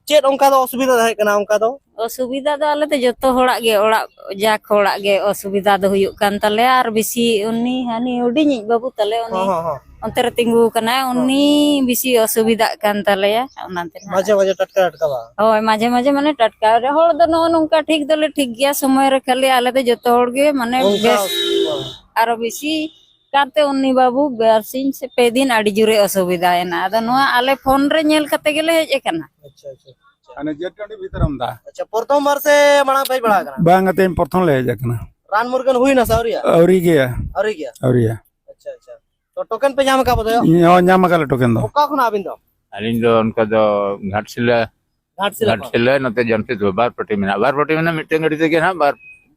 ᱪᱮᱫ ᱚᱱᱠᱟ ᱫᱚ ᱚᱥᱩᱵᱤᱫᱷᱟ ᱛᱟᱦᱮᱸ ᱠᱟᱱᱟ ᱚᱱᱠᱟ ᱫᱚ? ᱚᱥᱩᱵᱤᱫᱷᱟ ᱫᱚ ᱟᱞᱮ ᱫᱚ ᱡᱚᱛᱚ ᱦᱚᱲᱟᱜ ᱜᱮ, ᱚᱲᱟᱜ ᱡᱟᱠ ᱦᱚᱲᱟᱜ ᱜᱮ ᱚᱥᱩᱵᱤᱫᱷᱟ ᱫᱚ ᱦᱩᱭᱩᱜ ᱠᱟᱱ ᱛᱟᱞᱮᱭᱟ, ᱟᱨ ᱵᱮᱥᱤ ᱩᱱᱤ ᱦᱟᱹᱱᱤ ᱦᱩᱰᱤᱧᱤᱡ ᱵᱟᱹᱵᱩ ᱛᱟᱞᱮ, ᱩᱱᱤ ᱦᱚᱸ, ᱦᱚᱸ, ᱦᱚᱸ᱾ ᱚᱱᱛᱮ ᱨᱮ ᱛᱤᱸᱜᱩ ᱟᱠᱟᱱᱟᱭ, ᱦᱚᱸ᱾ ᱩᱱᱤ ᱵᱮᱥᱤ ᱚᱥᱩᱵᱤᱫᱷᱟᱜ ᱠᱟᱱ ᱛᱟᱞᱮᱭᱟ ᱚᱱᱟᱛᱮ ᱱᱟᱦᱟᱜ᱾ ᱢᱟᱡᱷᱮ ᱢᱟᱡᱷᱮ ᱴᱟᱴᱠᱟ ᱴᱟᱴᱠᱟ ᱵᱟᱝ? ᱦᱳᱭ, ᱢᱟᱡᱷᱮ ᱢᱟᱡᱷᱮ ᱢᱟᱱᱮ ᱴᱟᱴᱠᱟ ᱨᱮ᱾ ᱦᱚᱲ ᱫᱚ ᱱᱚᱜᱼᱚ ᱱᱚᱝᱠᱟ ᱴᱷᱤᱠ ᱫᱚᱞᱮ ᱴᱷᱤᱠ ᱜᱮᱭᱟ ᱥᱚᱢᱚᱭ ᱨᱮ, ᱠᱷᱟᱹᱞᱤ ᱟᱞᱮ ᱫᱚ ᱡᱚᱛᱚ ᱦᱚᱲ ᱜᱮ ᱢᱟᱱᱮ ᱚᱱᱠᱟ ᱵᱮᱥ᱾ ᱚᱥᱩᱵᱤᱫᱷᱟ ᱵᱟᱝ? ᱟᱨᱚ ᱵᱮᱥᱤ ᱠᱟᱨᱛᱮ ᱩᱱᱤ ᱵᱟᱹᱵᱩ ᱵᱟᱨᱥᱤᱧ ᱥᱮ ᱯᱮ ᱫᱤᱱ ᱟᱹᱰᱤ ᱡᱳᱨᱮ ᱚᱥᱩᱵᱤᱫᱷᱟᱭᱮᱱᱟ᱾ ᱟᱫᱚ ᱱᱚᱣᱟ ᱟᱞᱮ ᱯᱷᱳᱱ ᱨᱮ ᱧᱮᱞ ᱠᱟᱛᱮ ᱜᱮᱞᱮ ᱦᱮᱡ ᱟᱠᱟᱱᱟ᱾ ᱟᱪᱪᱷᱟ, ᱟᱪᱪᱷᱟ, ᱟᱪᱪᱷᱟ᱾ ᱢᱟᱱᱮ ᱡᱮ ᱴᱟᱺᱰᱤ ᱵᱷᱤᱛᱨᱤ ᱟᱢᱫᱟ? ᱟᱪᱪᱷᱟ, ᱯᱨᱚᱛᱷᱚᱢ ᱵᱟᱨ ᱥᱮ ᱢᱟᱲᱟᱝ ᱯᱮ ᱦᱮᱡ ᱵᱟᱲᱟ ᱟᱠᱟᱱᱟ? ᱵᱟᱝ, ᱛᱮᱦᱮᱧ ᱯᱨᱚᱛᱷᱚᱢ ᱞᱮ ᱦᱮᱡ ᱟᱠᱟᱱᱟ᱾ ᱨᱟᱱ ᱢᱩᱨᱜᱟᱹᱱ ᱦᱩᱭᱱᱟ ᱥᱮ ᱟᱹᱣᱨᱤᱭᱟ? ᱟᱹᱣᱨᱤ ᱜᱮᱭᱟ᱾ ᱟᱹᱣᱨᱤ ᱜᱮᱭᱟ᱾ ᱟᱹᱣᱨᱤᱭᱟ᱾ ᱟᱪᱪᱷᱟ, ᱟᱪᱪᱷᱟ᱾ ᱛᱚ, ᱴᱳᱠᱮᱱ ᱯᱮ ᱧᱟᱢ ᱟᱠᱟᱫ ᱵᱚᱫᱚᱭᱚᱜ? ᱦᱚᱸ, ᱧᱟᱢ ᱟᱠᱟᱫ ᱞᱮ ᱴᱳᱠᱮᱱ ᱫᱚ᱾ ᱚᱠᱟ ᱠᱷᱚᱱᱟᱜ ᱟᱹᱵᱤᱱ ᱫᱚ? ᱟᱹᱞᱤᱧ ᱫᱚ ᱚᱱᱠᱟ ᱫᱚ ᱜᱷᱟᱴᱥᱤᱞᱟᱹ᱾ ᱜᱷᱟᱴᱥᱤᱞᱟᱹ ᱠᱷᱚᱱ? ᱜᱷᱟᱴᱥᱤᱞᱟᱹ, ᱱᱚᱛᱮ ᱡᱟᱢᱥᱮᱫᱽᱯᱩᱨ, ᱵᱟᱨ ᱯᱟᱹᱴᱤ ᱢᱮᱱᱟᱜᱼᱟ, ᱵᱟᱨ ᱯᱟᱹᱴᱤ ᱢᱮᱱᱟᱜᱼᱟ, ᱢᱤᱫᱴᱮᱱ ᱜᱟᱹᱰᱤ ᱛᱮᱜᱮ ᱱᱟᱦᱟᱜ ᱵᱟᱨ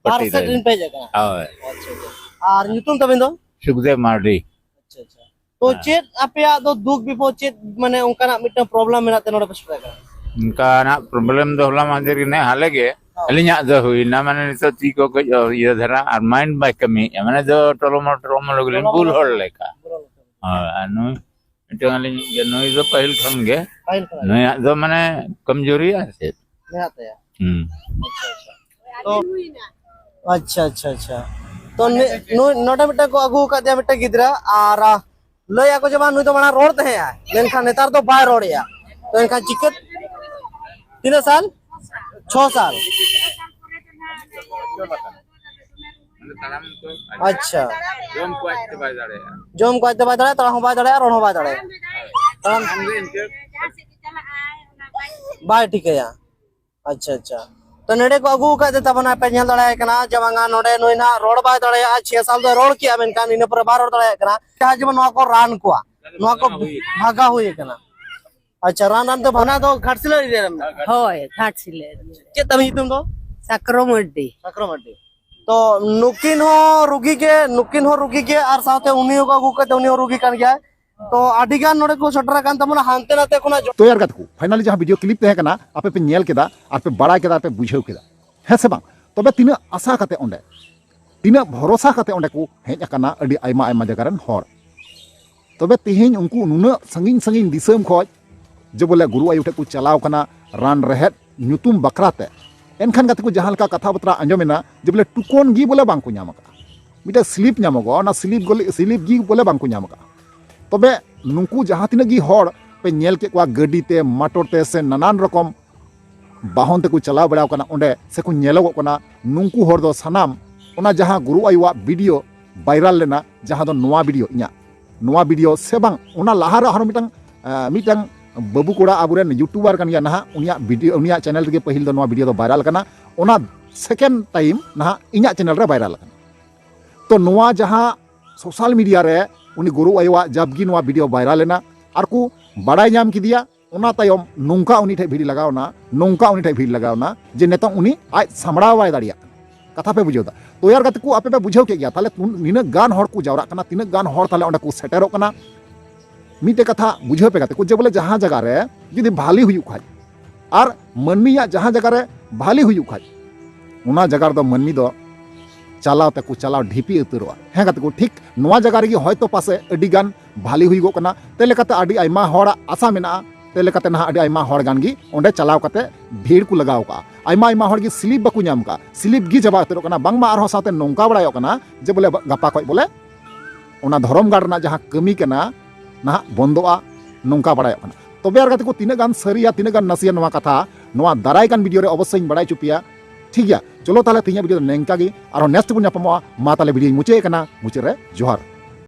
ᱵᱟᱨ ᱯᱟᱹᱴᱤ ᱥᱮᱫ ᱛᱟᱦᱮᱸ᱾ ᱨᱮᱱ ᱯᱮ ᱦᱮᱡ ᱟᱠᱟᱱᱟ? ᱦᱳᱭ᱾ ᱟᱪᱪᱷᱟ, ᱟᱪᱪᱷᱟ᱾ ᱟᱨ ᱧᱩᱛᱩᱢ ᱛᱟᱵᱤᱱ ᱫᱚ? ᱥᱩᱠᱫᱮᱵ ᱢᱟᱨᱰᱤ᱾ ᱟᱪᱪᱷᱟ, ᱟᱪᱪᱷᱟ᱾ ᱛᱚ, ᱦᱮᱸ᱾ ᱪᱮᱫ ᱟᱯᱮᱭᱟᱜ ᱫᱚ ᱫᱩᱠ ᱵᱤᱯᱚᱫ, ᱪᱮᱫ ᱢᱟᱱᱮ ᱚᱱᱠᱟᱱᱟᱜ ᱢᱤᱫᱴᱟᱝ ᱯᱨᱚᱵᱞᱮᱢ ᱢᱮᱱᱟᱜ ᱛᱮ ᱱᱚᱰᱮ ᱯᱮ ᱥᱮᱴᱮᱨ ᱟᱠᱟᱱᱟ? ᱚᱱᱠᱟᱱᱟᱜ ᱯᱨᱚᱵᱞᱮᱢ ᱫᱚ ᱦᱚᱞᱟ ᱢᱟᱦᱫᱮᱨ ᱜᱮ ᱱᱮ ᱦᱟᱞᱮ ᱜᱮ ᱦᱚᱸ᱾ ᱟᱹᱞᱤᱧᱟᱜ ᱫᱚ ᱦᱩᱭᱱᱟ, ᱢᱟᱱᱮ ᱱᱤᱛᱚᱜ ᱛᱤ ᱠᱚ ᱠᱟᱹᱡ ᱤᱭᱟᱹ ᱫᱷᱟᱨᱟ, ᱟᱨ ᱢᱟᱭᱤᱱᱰ ᱵᱟᱭ ᱠᱟᱹᱢᱤᱭᱮᱫᱼᱟ, ᱢᱟᱱᱮ ᱫᱚ ᱴᱚᱞᱚᱢᱚᱞ ᱴᱚᱞᱚᱢᱚᱞ ᱜᱮᱞᱤᱧ ᱵᱩᱞ ᱦᱚᱲ ᱞᱮᱠᱟ᱾ ᱦᱳᱭ, ᱟᱨ ᱱᱩᱭ ᱢᱤᱫᱴᱟᱝ ᱟᱹᱞᱤᱧ ᱤᱭᱟᱹ, ᱱᱩᱭ ᱫᱚ ᱯᱟᱹᱦᱤᱞ ᱠᱷᱚᱱ ᱜᱮ, ᱯᱟᱹᱦᱤᱞ ᱠᱷᱚᱱᱟᱜ ᱜᱮ᱾ ᱱᱩᱭᱟᱜ ᱫᱚ ᱢᱟᱱᱮ ᱠᱚᱢᱡᱳᱨᱤ ᱟᱨ ᱪᱮᱫ᱾ ᱢᱮᱱᱟᱜ ᱛᱟᱭᱟ᱾ ᱦᱩᱸ᱾ ᱟᱪᱪᱷᱟ, ᱟᱪᱪᱷᱟ᱾ ᱛᱚ, ᱟᱪᱪᱷᱟ, ᱟᱪᱪᱷᱟ, ᱟᱪᱪᱷᱟ᱾ ᱛᱚ, ᱱᱤ-, ᱱᱩᱭ ᱱᱚᱰᱮ ᱢᱤᱫᱴᱟᱝ ᱠᱚ ᱟᱹᱜᱩ ᱟᱠᱟᱫᱮᱭᱟ, ᱢᱤᱫᱴᱟᱝ ᱜᱤᱫᱽᱨᱟᱹ, ᱟᱨ, ᱟ, ᱞᱟᱹᱭ ᱟᱠᱚ ᱡᱮ, ᱵᱟᱝ, ᱱᱩᱭ ᱫᱚ ᱢᱟᱲᱟᱝ ᱨᱚᱲ ᱛᱟᱦᱮᱸᱜᱼᱟᱭ, ᱢᱮᱱᱠᱷᱟᱱ ᱱᱮᱛᱟᱨ ᱫᱚ ᱵᱟᱭ ᱨᱚᱲᱮᱜᱼᱟ᱾ ᱛᱚ, ᱮᱱᱠᱷᱟᱱ ᱪᱤᱠᱟᱹ-, ᱛᱤᱱᱟᱹᱜ ᱥᱟᱞ? ᱪᱷᱚ ᱥᱟᱞ᱾ ᱢᱟᱱᱮ ᱛᱟᱲᱟᱢ ᱠᱚ ᱟᱪᱪᱷᱟ᱾ ᱡᱚᱢ ᱠᱚ ᱟᱡᱛᱮ ᱵᱟᱭ ᱫᱟᱲᱮᱭᱟᱜᱼᱟ᱾ ᱡᱚᱢ ᱠᱚ ᱟᱡᱛᱮ ᱵᱟᱭ ᱫᱟᱲᱮᱭᱟᱜᱼᱟ, ᱛᱟᱲᱟᱢ ᱦᱚᱸ ᱵᱟᱭ ᱫᱟᱲᱮᱭᱟᱜᱼᱟ, ᱨᱚᱲ ᱦᱚᱸ ᱵᱟᱭ ᱫᱟᱲᱮᱭᱟᱜᱼᱟ᱾ ᱛᱟᱲᱟᱢ ᱛᱟᱲᱟᱢ ᱜᱮ ᱤᱱᱠᱟᱹ ᱵᱟᱭ ᱴᱷᱤᱠᱟᱹᱭᱟ᱾ ᱟᱪᱪᱷᱟ, ᱟᱪᱪᱷᱟ᱾ ᱛᱚ, ᱱᱚᱰᱮ ᱠᱚ ᱟᱹᱜᱩ ᱟᱠᱟᱫ ᱛᱟᱵᱚᱱᱟ, ᱯᱮ ᱧᱮᱞ ᱫᱟᱲᱮᱭᱟᱭ ᱠᱟᱱᱟ ᱡᱮ ᱵᱟᱝᱟ, ᱱᱚᱰᱮ ᱱᱩᱭ ᱱᱟᱦᱟᱜ ᱨᱚᱲ ᱵᱟᱭ ᱫᱟᱲᱮᱭᱟᱜᱼᱟ᱾ ᱪᱷᱮ ᱥᱟᱞ ᱫᱚᱭ ᱨᱚᱲ ᱠᱮᱜᱼᱟ, ᱢᱮᱱᱠᱷᱟᱱ ᱤᱱᱟᱹ ᱯᱚᱨᱮ ᱵᱟᱭ ᱨᱚᱲ ᱫᱟᱲᱮᱭᱟᱜ ᱠᱟᱱᱟ᱾ ᱡᱟᱦᱟᱸ ᱡᱮᱢᱚᱱ ᱱᱚᱣᱟ ᱠᱚ ᱨᱟᱱ ᱠᱚᱣᱟ, ᱱᱚᱣᱟ ᱠᱚ ᱵᱷᱟᱜᱟ ᱦᱩᱭ ᱟᱠᱟᱱᱟ᱾ ᱟᱪᱪᱷᱟ, ᱨᱟᱱ ᱨᱟᱱ ᱛᱮ ᱵᱷᱟᱜᱟ ᱫᱚ ᱜᱷᱟᱴᱥᱤᱞᱟᱹ ᱮᱨᱤᱭᱟ ᱨᱮ ᱢᱮᱱᱟᱜᱼᱟ᱾ ᱦᱳᱭ, ᱜᱷᱟᱴᱥᱤᱞᱟᱹ ᱮᱨᱤᱭᱟ᱾ ᱪᱮᱫ ᱛᱟᱢ ᱧᱩᱛᱩᱢ ᱫᱚ? ᱥᱟᱠᱨᱚ ᱢᱟᱹᱨᱰᱤ᱾ ᱥᱟᱠᱨᱚ ᱢᱟᱹᱨᱰᱤ᱾ ᱛᱚ, ᱱᱩᱠᱤᱱ ᱦᱚᱸ ᱨᱩᱜᱤ ᱜᱮ, ᱱᱩᱠᱤᱱ ᱦᱚᱸ ᱨᱩᱜᱤ ᱜᱮ, ᱟᱨ ᱥᱟᱶᱛᱮ ᱩᱱᱤ ᱦᱚᱸ ᱟᱹᱜᱩ ᱠᱟᱛᱮ ᱩᱱᱤ ᱦᱚᱸ ᱨᱩᱜᱤ ᱠᱟᱱ ᱜᱮᱭᱟᱭ᱾ ᱛᱚ, ᱟᱹᱰᱤ ᱜᱟᱱ ᱱᱚᱰᱮ ᱠᱚ ᱥᱮᱴᱮᱨ ᱟᱠᱟᱱ ᱛᱟᱵᱚᱱᱟ ᱦᱟᱱᱛᱮ ᱱᱟᱛᱮ ᱠᱷᱚᱱᱟᱜ ᱡᱚ- ᱛᱚᱭᱟᱨ ᱠᱟᱛᱮ ᱠᱚ, finally ᱡᱟᱦᱟᱸ video clip ᱛᱟᱦᱮᱸ ᱠᱟᱱᱟ, ᱟᱯᱮ ᱯᱮ ᱧᱮᱞ ᱠᱮᱫᱟ, ᱟᱨ ᱯᱮ ᱵᱟᱲᱟᱭ ᱠᱮᱫᱟ, ᱟᱨ ᱯᱮ ᱵᱩᱡᱷᱟᱹᱣ ᱠᱮᱫᱟ, ᱦᱮᱸ ᱥᱮ ᱵᱟᱝ? ᱛᱚᱵᱮ ᱛᱤᱱᱟᱹᱜ ᱟᱥᱟ ᱠᱟᱛᱮ ᱚᱸᱰᱮ, ᱛᱤᱱᱟᱹᱜ ᱵᱷᱚᱨᱚᱥᱟ ᱠᱟᱛᱮ ᱚᱸᱰᱮ ᱠᱚ ᱦᱮᱡ ᱟᱠᱟᱱᱟ ᱟᱹᱰᱤ ᱟᱭᱢᱟ ᱟᱭᱢᱟ ᱡᱟᱭᱜᱟ ᱨᱮᱱ ᱦᱚᱲ᱾ ᱛᱚᱵᱮ ᱛᱮᱦᱮᱧ ᱩᱱᱠᱩ ᱱᱩᱱᱟᱹᱜ ᱥᱟᱺᱜᱤᱧ ᱥᱟᱺᱜᱤᱧ ᱫᱤᱥᱚᱢ ᱠᱷᱚᱡ ᱡᱮ ᱵᱚᱞᱮ ᱜᱩᱨᱩ ᱟᱭᱳ ᱴᱷᱮᱡ ᱠᱚ ᱪᱟᱞᱟᱣ ᱠᱟᱱᱟ ᱨᱟᱱ ᱨᱮᱦᱮᱫ ᱧᱩᱛᱩᱢ ᱵᱟᱠᱷᱨᱟ ᱛᱮ, ᱮᱱᱠᱷᱟᱱ ᱜᱟᱛᱮ ᱠᱚ ᱡᱟᱦᱟᱸ ᱞᱮᱠᱟ ᱠᱟᱛᱷᱟ ᱵᱟᱛᱨᱟ ᱟᱸᱡᱚᱢᱮᱱᱟ ᱡᱮ ᱵᱚᱞᱮ ᱴᱩᱠᱚᱱ ᱜᱮ ᱵᱚᱞᱮ ᱵᱟᱝ ᱠᱚ ᱧᱟᱢ ᱟᱠᱟᱫᱼᱟ, ᱢᱤᱫᱴᱮᱱ slip ᱧᱟᱢᱚᱜᱚᱜᱼᱟ, ᱚᱱᱟ slip ᱜᱚᱞᱮ, slip ᱜᱮ ᱵᱚᱞᱮ ᱵᱟᱝ ᱠᱚ ᱧᱟᱢ ᱟᱠᱟᱫᱼᱟ᱾ ᱛᱚᱵᱮ ᱱᱩᱠᱩ ᱡᱟᱦᱟᱸ ᱛᱤᱱᱟᱹᱜ ᱜᱮ ᱦᱚᱲ ᱯᱮ ᱧᱮᱞ ᱠᱮᱫ ᱠᱚᱣᱟ ᱜᱟᱹᱰᱤ ᱛᱮ, ᱢᱚᱴᱚᱨ ᱛᱮ ᱥᱮ ᱱᱟᱱᱟᱱ ᱨᱚᱠᱚᱢ ᱵᱟᱦᱚᱱ ᱛᱮᱠᱚ ᱪᱟᱞᱟᱣ ᱵᱟᱲᱟᱣ ᱠᱟᱱᱟ ᱚᱸᱰᱮ, ᱥᱮᱠᱚ ᱧᱮᱞᱚᱜᱚᱜ ᱠᱟᱱᱟ, ᱱᱩᱠᱩ ᱦᱚᱲ ᱫᱚ ᱥᱟᱱᱟᱢ ᱚᱱᱟ ᱡᱟᱦᱟᱸ ᱜᱩᱨᱩ ᱟᱭᱳᱣᱟᱜ video viral ᱞᱮᱱᱟ, ᱡᱟᱦᱟᱸ ᱫᱚ ᱱᱚᱣᱟ video ᱤᱧᱟᱹᱜ, ᱱᱚᱣᱟ video ᱥᱮ ᱵᱟᱝ, ᱚᱱᱟ ᱞᱟᱦᱟ ᱨᱮ ᱟᱨᱦᱚᱸ ᱢᱤᱫᱴᱟᱝ, ᱟᱸ, ᱢᱤᱫᱴᱟᱝ ᱵᱟᱹᱵᱩ ᱠᱚᱲᱟ ᱟᱵᱚᱨᱮᱱ YouTuber ᱠᱟᱱ ᱜᱮᱭᱟ ᱱᱟᱦᱟᱜ, ᱩᱱᱤᱭᱟᱜ video, ᱩᱱᱤᱭᱟᱜ channel ᱨᱮᱜᱮ ᱯᱟᱹᱦᱤᱞ ᱫᱚ ᱱᱚᱣᱟ video ᱫᱚ viral ᱠᱟᱱᱟ, ᱚᱱᱟ second time ᱱᱟᱦᱟᱜ ᱤᱧᱟᱹᱜ channel ᱨᱮ viral ᱠᱟᱱᱟ᱾ ᱛᱚ, ᱱᱚᱣᱟ ᱡᱟᱦᱟᱸ social media ᱨᱮ ᱩᱱᱤ ᱜᱩᱨᱩ ᱟᱭᱳᱣᱟᱜ ᱡᱟᱵᱜᱤ ᱱᱚᱣᱟ video viral ᱞᱮᱱᱟ, ᱟᱨ ᱠᱚ ᱵᱟᱲᱟᱭ ᱧᱟᱢ ᱠᱮᱫᱮᱭᱟ, ᱚᱱᱟ ᱛᱟᱭᱚᱢ ᱱᱚᱝᱠᱟ ᱩᱱᱤ ᱴᱷᱮᱡ ᱵᱷᱤᱲ ᱞᱟᱜᱟᱣ ᱮᱱᱟ, ᱱᱚᱝᱠᱟ ᱩᱱᱤ ᱴᱷᱮᱡ ᱵᱷᱤᱲ ᱞᱟᱜᱟᱣ ᱮᱱᱟ ᱡᱮ ᱱᱤᱛᱚᱝ ᱩᱱᱤ ᱟᱡ ᱥᱟᱢᱵᱲᱟᱣ ᱵᱟᱭ ᱫᱟᱲᱮᱭᱟᱜ ᱠᱟᱱᱟ᱾ ᱠᱟᱛᱷᱟ ᱯᱮ ᱵᱩᱡᱷᱟᱹᱣ ᱫᱟ? ᱛᱚᱭᱟᱨ ᱜᱟᱛᱮ ᱠᱚ, ᱟᱯᱮ ᱯᱮ ᱵᱩᱡᱷᱟᱹᱣ ᱠᱮᱫ ᱜᱮᱭᱟ, ᱛᱟᱦᱞᱮ ᱠᱩᱱ-, ᱱᱤᱱᱟᱹᱜ ᱜᱟᱱ ᱦᱚᱲ ᱠᱚ ᱡᱟᱣᱨᱟᱜ ᱠᱟᱱᱟ, ᱛᱤᱱᱟᱹᱜ ᱜᱟᱱ ᱦᱚᱲ ᱛᱟᱦᱞᱮ ᱚᱸᱰᱮ ᱠᱚ ᱥᱮᱴᱮᱨᱚᱜ ᱠᱟᱱᱟ᱾ ᱢᱤᱫᱴᱮᱡ ᱠᱟᱛᱷᱟ ᱵᱩᱡᱷᱟᱹᱣ ᱯᱮ ᱜᱟᱛᱮ ᱠᱚ, ᱡᱮ ᱵᱚᱞᱮ ᱡᱟᱦᱟᱸ ᱡᱟᱭᱜᱟ ᱨᱮ ᱡᱩᱫᱤ ᱵᱷᱟᱞᱤ ᱦᱩᱭᱩᱜ ᱠᱷᱟᱡ, ᱟᱨ ᱢᱟᱹᱱᱢᱤᱭᱟᱜ ᱡᱟᱦᱟᱸ ᱡᱟᱭᱜᱟ ᱨᱮ ᱵᱷᱟᱞᱤ ᱦᱩᱭᱩᱜ ᱠᱷᱟᱡ, ᱚᱱᱟ ᱡᱟᱭᱜᱟ ᱨᱮᱫᱚ ᱢᱟᱹᱱᱢᱤ ᱫᱚ ᱪᱟᱞᱟᱣ ᱛᱮᱠᱚ ᱪᱟᱞᱟᱣ ᱰᱷᱤᱯᱤ ᱩᱛᱟᱹᱨᱚᱜᱼᱟ᱾ ᱦᱮᱸ ᱜᱟᱛᱮ ᱠᱚ, ᱴᱷᱤᱠ ᱱᱚᱣᱟ ᱡᱟᱭᱜᱟ ᱨᱮᱜᱮ ᱦᱚᱭᱛᱳ ᱯᱟᱥᱮ ᱟᱹᱰᱤ ᱜᱟᱱ ᱵᱷᱟᱞᱤ ᱦᱩᱭᱩᱜᱚᱜ ᱠᱟᱱᱟ᱾ ᱛᱮ ᱞᱮᱠᱟᱛᱮ ᱟᱹᱰᱤ ᱟᱭᱢᱟ ᱦᱚᱲᱟᱜ ᱟᱥᱟ ᱢᱮᱱᱟᱜᱼᱟ, ᱛᱮ ᱞᱮᱠᱟᱛᱮ ᱱᱟᱦᱟᱜ ᱟᱹᱰᱤ ᱟᱭᱢᱟ ᱦᱚᱲ ᱜᱟᱱ ᱜᱮ ᱚᱸᱰᱮ ᱪᱟᱞᱟᱣ ᱠᱟᱛᱮ ᱵᱷᱤᱲ ᱠᱚ ᱞᱟᱜᱟᱣ ᱠᱟᱜᱼᱟ᱾ ᱟᱭᱢᱟ ᱟᱭᱢᱟ ᱦᱚᱲ ᱜᱮ ᱥᱤᱞᱤᱯ ᱵᱟᱠᱚ ᱧᱟᱢ ᱠᱟᱜᱼᱟ, ᱥᱤᱞᱤᱯ ᱜᱮ ᱪᱟᱵᱟ ᱩᱛᱟᱹᱨᱚᱜ ᱠᱟᱱᱟ᱾ ᱵᱟᱝᱢᱟ ᱟᱨᱦᱚᱸ ᱥᱟᱶᱛᱮ ᱱᱚᱝᱠᱟ ᱵᱟᱲᱟᱭᱚᱜ ᱠᱟᱱᱟ ᱡᱮ ᱵᱚᱞᱮ ᱜᱟᱯᱟ ᱠᱷᱚᱡ ᱵᱚᱞᱮ ᱚᱱᱟ ᱫᱷᱚᱨᱚᱢ ᱜᱟᱲ ᱨᱮᱱᱟᱜ ᱡᱟᱦᱟᱸ ᱠᱟᱹᱢᱤ ᱠᱟᱱᱟ ᱱᱟᱦᱟᱜ ᱵᱚᱱᱫᱚᱜᱼᱟ, ᱱᱚᱝᱠᱟ ᱵᱟᱲᱟᱭᱚᱜ ᱠᱟᱱᱟ᱾ ᱛᱚᱵᱮ ᱟᱨ ᱜᱟᱛᱮ ᱠᱚ, ᱛᱤᱱᱟᱹᱜ ᱜᱟᱱ ᱥᱟᱹᱨᱤᱭᱟ, ᱛᱤᱱᱟᱹᱜ ᱜᱟᱱ ᱱᱟᱥᱮᱭᱟ, ᱱᱚᱣᱟ ᱠᱟᱛᱷᱟ ᱱᱚᱣᱟ ᱫᱟᱨᱟᱭ ᱠᱟᱱ ᱵᱷᱤᱰᱤᱭᱳ ᱨᱮ ᱚᱵᱚᱥᱥᱳᱭ ᱤᱧ ᱵᱟᱲᱟᱭ ᱦᱚᱪᱚ ᱯᱮᱭᱟ᱾ ᱴᱷᱤᱠ ᱜᱮᱭᱟ, ᱪᱚᱞᱚ ᱛᱟᱦᱞᱮ ᱛᱮᱦᱮᱧᱟᱜ ᱵᱷᱤᱰᱤᱭᱳ ᱫᱚ ᱱᱮᱝᱠᱟ ᱜᱮ, ᱟᱨᱦᱚᱸ ᱱᱮᱠᱥᱴ ᱵᱚᱱ ᱧᱟᱯᱟᱢᱚᱜᱼᱟ᱾ ᱢᱟ ᱛᱟᱦᱞᱮ ᱵᱷᱤᱰᱤᱭᱳᱧ ᱢᱩᱪᱟᱹᱫ ᱮ ᱠᱟᱱᱟ, ᱢᱩᱪᱟᱹᱫ ᱨᱮ ᱡᱚᱦᱟᱨ᱾